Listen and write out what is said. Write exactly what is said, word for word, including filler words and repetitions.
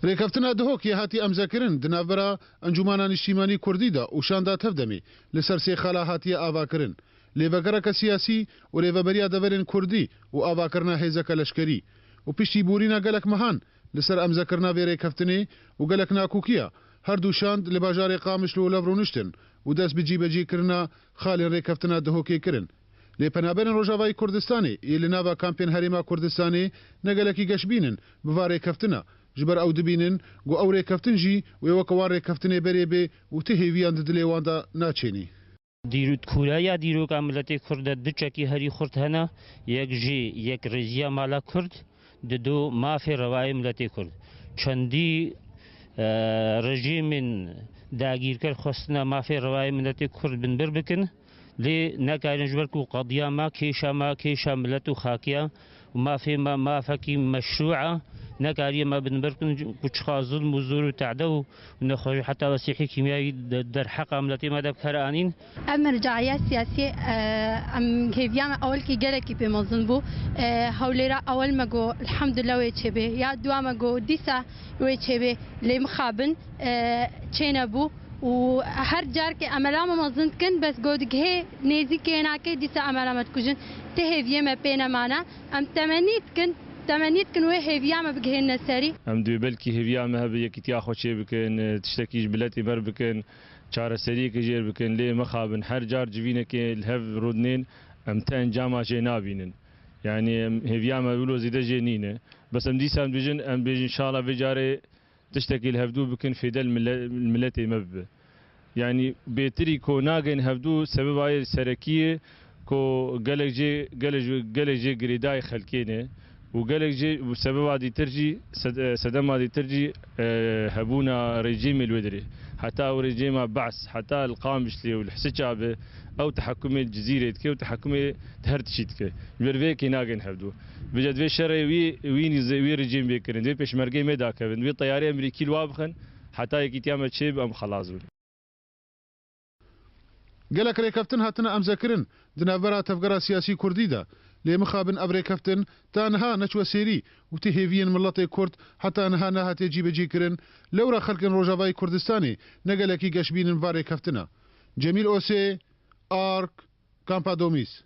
Rêkeftina Dihokê hatiye emzekirin di navbera Encûmana Niştîmanî Kurdî de û şanda Tevdemê li ser sê xala hatiye avakirin. Lêvegereke siyasî û rêveberiya deverên Kurdî û avakirina hêzeke leşkerî û piştî borîna gelek mehan li ser emzekirina vê rêkeftinê û gelek nakokî ya, her du şand li bajarê Qamişlo lev rûniştin û dest bi cîbecîkirina xalên rêkeftina Dihokê kirin. Lê penaberên Rojavayî Kurdistanê yê li nava kampên Herêma Kurdistanê ne gelekî geşbîn in bi va rêkeftina, ji ber ew dibînin ku ew rêkeftin jî wê weke wan rêkeftinê berê bê û ti hêviyan di dilê wan de naçênî. Dîrû-, kûreya dîroka miletê Kurd de du çekî herî xurt hene. Yek jî yekrêziya mala Kurd, dido mafê rewayê miletê Kurd. Çendî, e, rejîmên dagîrker xwestine mafê rewayê miletê Kurd binbir bikin. Lê nekarîn ji ber ku qediya me, kêşa me, kêşa milet û xakiya û mafê me mafekî meşrû e, nekariye me binbir bikin ku çiqa zulm û zor û tade û nexweş heta wesîhî kîmyayî de-, derheqa miletê me de bi kar anîn. Ev mercaîya siyasî, e, em hêviya me ewilkî gelekî pê mezin bû. E, hewlêra ewil me got, elhamdulillah wê çêbê. Ya dua me got, dîsa wê çêbê. Lê mixabin, e, çênebû. Û her car ke emela me mezin dikin, bes got digihê nêzîkê nakê, dîsa emela me dikujin. Ti hêviyê me pê nemane. Em temennî dikin, temennî dikin wê hêviya me bigihênine serî. Em divê belkî hêviya me hebe yekîtiya xwe çê bikin, tiştekî ji miletê me re bikin, çareseriyeke jê re bikin, lê mixabin her car civînekê li hev rûdinên, em ti encama jê nabînin. Yanî em hêviya me wilo zêde jê nîne. Bes em dîsa em dibêjin, em bêjin, înşallah vê carê tiştekî li hevdû bikin, fêde li mile-, miletê me bibe. Yanî bêtirî ku nagên hevdû sebeba yê serekî ye ku gelek jê, gelek jê, gelek jê girêdayê xelkê ne û gelek jê û sebeba dîtir jî, sed-, sedema dîtir jî, e, hebûna rejîmê li wê derê. Heta ew rejîma Be's, heta li Qamişlê û li Hisiça be, ew tehekumê li Cizîrê dike û tehekumê di her tişî dike. Ji ber vê yekê nagên hevdû. Vêca divê şerê wî, wî nîze-, wî rejîm bê kirin. Divê pêşmergeyê me dakevin. Divê teyarê Amerîkî li wa bixin. Heta yekîtiya me çê bi em xelas bin. Gelek rêkeftin hatine emzekirin di navbera tevgera siyasî kurdî de. Lê mixabin ev rêkeftin ta niha neçwe sêrî û ti hêviyên miletê kurd heta niha nehatiye cîbecîkirin. Lewra xelkên Rojavayê Kurdistanê ne gelekî geşbîn in va rêkeftina. Cemîl Osê, Ark, Kampa Domîs.